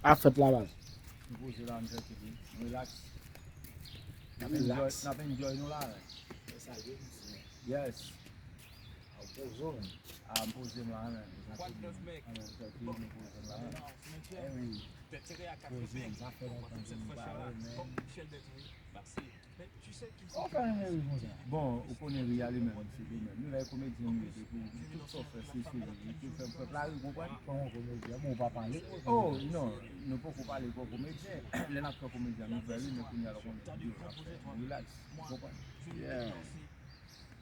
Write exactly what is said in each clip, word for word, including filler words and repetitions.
Ap fèt la, baz. Nou poze la, nou trankil, wi. Nou relax. N ap enjoy, n ap enjoy nou la, men. Yes. Ah, m poze m la, men. Ann, nou trankil, nou poze m la, men. Poze m, sa fè lontan ke m pa wè, men. Bon, ou konnen ri a li menm, se li menm. Nou la e komedyen nou ye, depi tout sa w fè, se, se ri. Li tou fè pèp la ri, konprann? Kòman komedyen? Bon, ou pa pale. Oh, non, nou poko pale kò komedyen. Lè n ap fè komedyen, nou fè li, men kounye a la, ou konnen, nou ap fè. Relax, ou konprann? Yeah.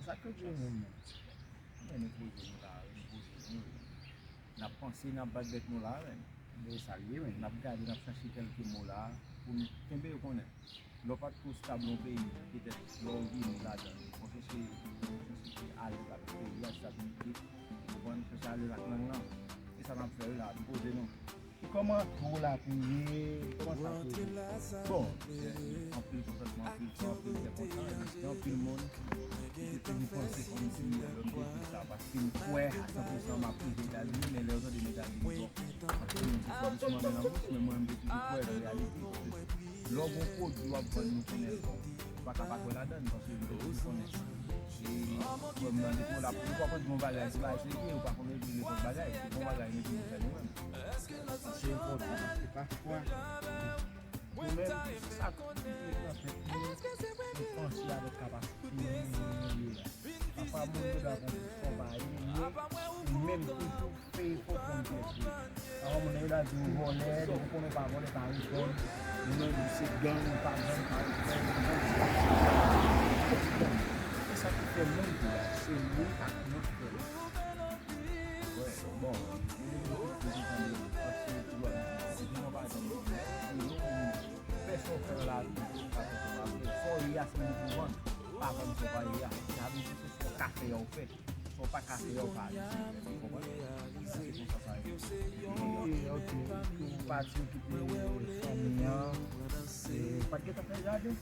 Sa k tou di menm, non? Men nou poze nou la, nou poze nou. N ap panse, n ap bat bèt nou la, men. Men sa l ye, men. N ap gade, n ap chache kèlke mo la, pou nou kenbe yo konnen. Lè w pa t ko stab nan yon peyi, petèt, lè w vini ladan l, w chèche, w chèche alèz avèk peyi a, stabilite, ou konprann, chèche alèz ak lang lan. E sa n ap fè wi la, nou poze nou. Kòman twou la te ye? Kòman sa te ye? Bon, anpil kontantman, anpil jwa, anpil kè kontan, epi gen anpil moun ki te toujou panse kòmsi, euh, m te fè sa, paske m kwè a san pou san m ap rive Etazini, men lè yo tande m Etazini, bon, anpil moun di kòmsi m anmen nan bouch, men mwen, m te toujou kwè nan reyalite. Lè w gen yon pwodui w ap vann, nou konnen l bon. Ou pa ka pa kwè ladan l, paske nou toujou konnen. E, kwè m nan depo la, ou pa konn bon bagay, se bagay serye, ou pa konn epi nenpòt bagay, se bon bagay, men toujou fè nou menm. Se enpòtan, se pa fwa. Nou menm, sa k toujou nan tèt nou, nou panse avèk kapasite nou, nou ye la. Pafwa, moun yo dakò fò pa ye, men ou menm toujou peye fò pou n pèdi. Pafwa, moun yo la di ou vòlè, depi konnen ou pa vòlè, pa reponn. Ou menm, ou se gang, ou pa gang, pa reponn. E sa ki fè moun tou la, se li ak nou k fè l. Wè, bon, fè sa w fè nan lavi, pa fè sa w pa fè. Sa w ye a, se moun pou vann. Pa vann sa w pa ye a. Sa vle di se sa w ka fè a w fè. Sa w pa ka fè a w pa ale. Ou konprann? Sa se konsa sa ye. Ok, ok. Pou pati okipe fanmi an. E, ou pa t gentan fè jaden?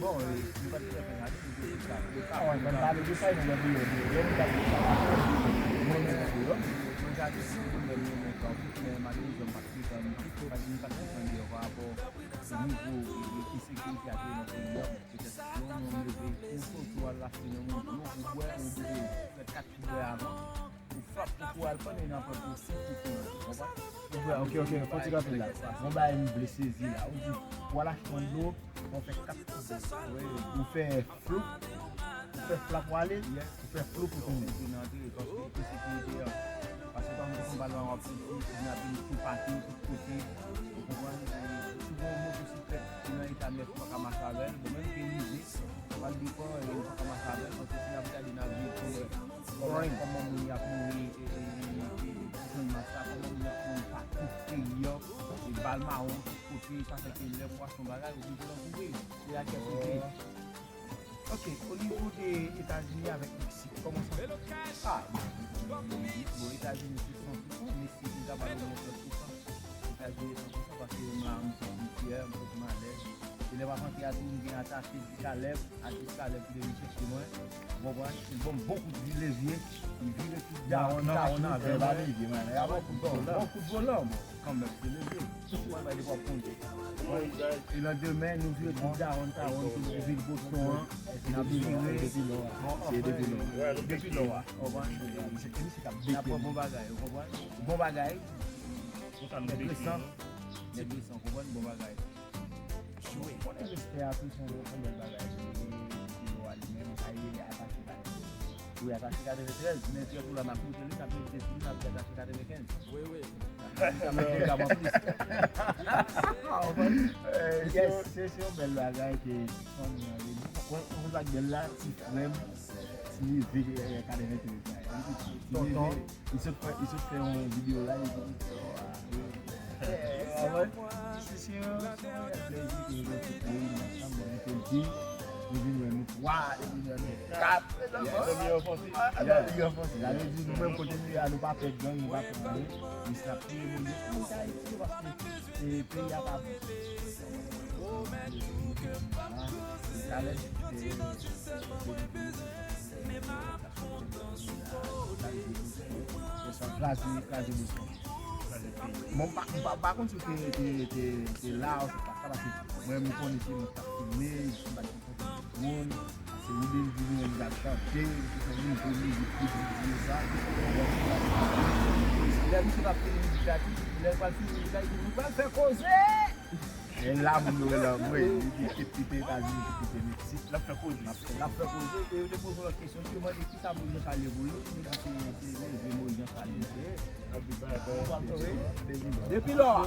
Bon, e, nou pa t gentan fè jaden, nou te fè sa. Ah, wè, ban m pale de sa, nou wè deyò, deyò, deyò, nou pale de sa. Mwen menm deyò, mwen jaden, mwen menm, mwen menm, men malerezman, m pa t gentan, m pa t, m pa t gentan deyò pa rapò nivo, e, e, ensekirite a ki nan peyi a. Petèt, lè yon nonm leve, ou soti, w al achte nan yon dlo, ou bwè, ou bwè, ou fè kat kouvè avan, ou frap pou kou al pann, e nan pran pou sik pou kou, ou konprann? Ou bwè, ok, ok, fò ti kanpe la. Bon, bagay m vle sezi la. Ou di, w al achte yon dlo, w fè kat kouvè. Ou fè floup, ou fè flap w ale, ou fè floup ou tounen. Ou tounen antre, paske ensekirite an. Paske kòm se konba la w ap soti, kidnapin tou pati, tout kote, ou konprann? E si w gen yon motosiklèt ki nan eta nèf, ou pa ka mache avè l, bon, menm ke rive, w al depan, e ou pa ka mache avè l, paske si n ap gade nan vil, kòman, kòman moun y ap mouri, e, e, e, e, e, ti jèn mas la, kòman moun y ap mouri patou peyi an, e bal mawon, tout kote, sa fè ke lè pwason bagay, ou bliye nan kouri, se a kè poze. Ok, o nivo de Etazini avèk Meksik, kòman sa? Ah, bon, Etazini se san pou san, Meksik, nou ka pale de san pou san. Etazini san pou san, paske m la, m santi m fyè, m santi m alèz. E lè m ap antre a tou, m gen atache di Caleb, atis Caleb ki te vin chèche mwen. Ou konprann? Li ban m bon kout levye, li vire tout dawonn, tawonn avè mwen. Bon, bon kout volan, bon, kanmenm, se leve. Ou konprann, li p ap konte. E landemen, nou vire tout dawonn, tawonn, tout vin Boston an, n ap vire. Se depi lò a. Depi lò a. Ou konprann? N ap pran bon bagay, ou konprann? Bon bagay. Nèg resan. Nèg resan, ou konprann? Bon bagay. Konnen respè a tou se yon bèl bagay. Wi, atache katreventrèz, men trè tou la n ap moute li, n ap medite sou li, n ap di atache katrevenkenz. Wi, wi. Sa mete gam anplis. Yes, se, se yon bèl bagay ke fanmi an ye. Mwen, mwen sa k bèl la, ti frè m, ti neve, eh, katreventrèz la. Tonton. Li sot fè, li sot fè yon videyo la, li di, se, se yon, se yon plezi ke nou sot peyi nou ansanm, bon, nou te di, nou vin wè nou twa, nou vin wè nou kat. Nan meyè fason. Nan meyè fason. Sa vle di, nou menm kote nou ye a, nou pa pè gang, nou pa pè anyen. Jis n ap priye Bondye pou nou Ayiti, paske, e, peyi a pa bon. Ah, talè, e, kraze, kraze Boston. Bon, pa, pa, pa konn si w te, te, te, te la, ou te pa ta, paske mwen, m konnen se mwen k t ap filme, m pa t konn moun, se ou menm ki vin, m t ap chante, se yon nouvo mizik ki vin di sa. Lè misye t ap fini mizik la, ki, lè l pral fini mizik la, li di, "Nou pral fè koze!" E la, moun yo wè lanmou, e li te kite Etazini, li te kite Meksik. L ap fè koze. L ap fè koze, e yo te poze yon lòt kesyon, yo mande ki sa Moyiz Jan Chalye voye, li di se, se leve Moyiz Jan Chalye li te ye. Depi lò a.